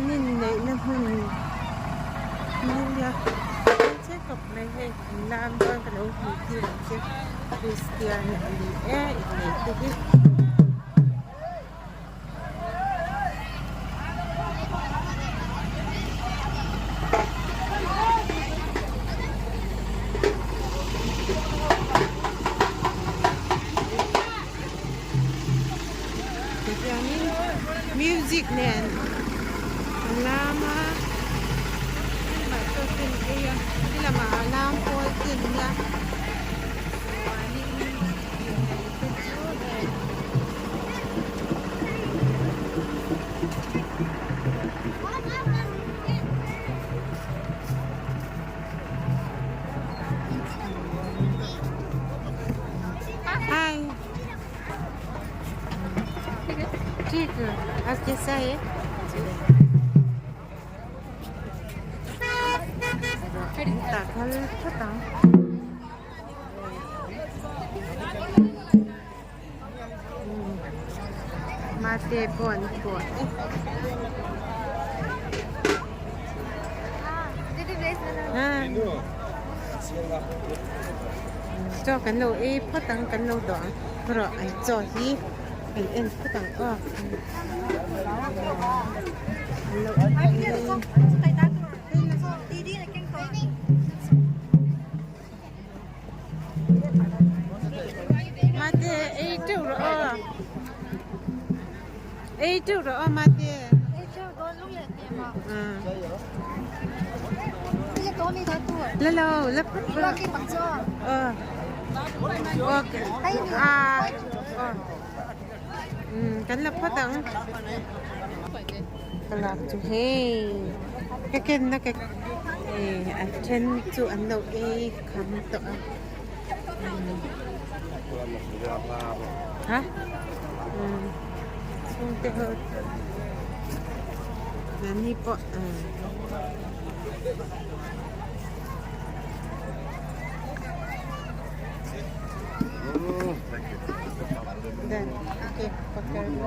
An inneihna hmun nia hmelchhe khawp mai hei an lam dawn ka lo hmuh tir ang che Christian a ni e inneih te hi. Tihianin music nen an lam a lamah chaw te an ei a ti lamah a lam pawl te an nia chuanin innei te chu hei. Hi. आप कैसा है Mate pawh an kuah e. Chaw kan lo ei phawt ang kan lo dawh ang erawh an chaw hi kan en phawt ang aw. Mate ei teuh rawh aw ei teuh rawh aw mate. La lo la phawt rawh aw okay ah kan la phawt ang ka lak chu hei ka ken na ka hei a then chu an lo ei kham tawh a ha chhungte ho mahni pawh Done. Okay, pakai dulu.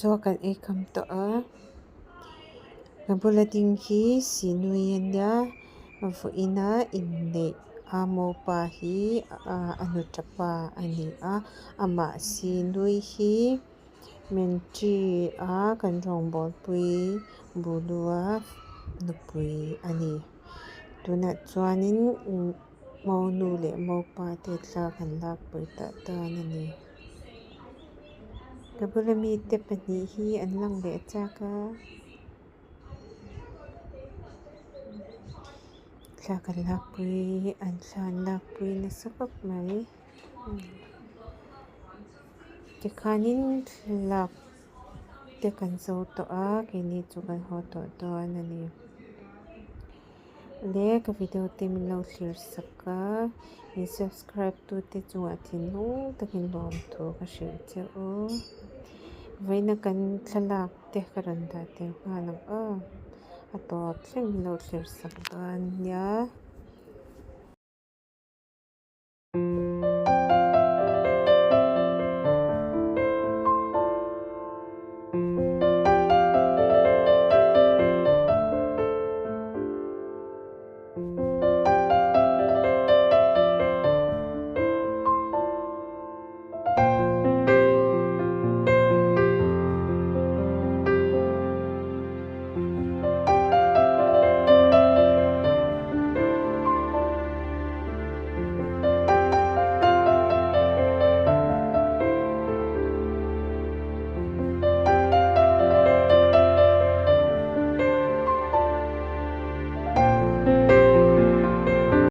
Chaw kan ei kham tawh a ka bula ding hi sinui a nia vawiin a inneih a mopa hi a nuta pa a ni a amah sinui hi. Mentry a kan rawngbawlpui Bulu-a nupui a ni tunah chuanin umm monu leh mopa te thla an lakpui tah dawn a ni ka bula mite pahnih hi an lang leh chak a thla kan lakpui an thla an lakpui nasa khawp mai tikhanin thlalak te kan zo tawh a keini chu kan haw tawh dawn a ni. Le ka video te min lo thlir sak a min subscribe tu te chungah thinlung takin lawmthu ka hrilh che u vawiina kan thlalak te ka rawn dah tel nghal ang aw a tawp thleng min lo thlir sak dawn nia.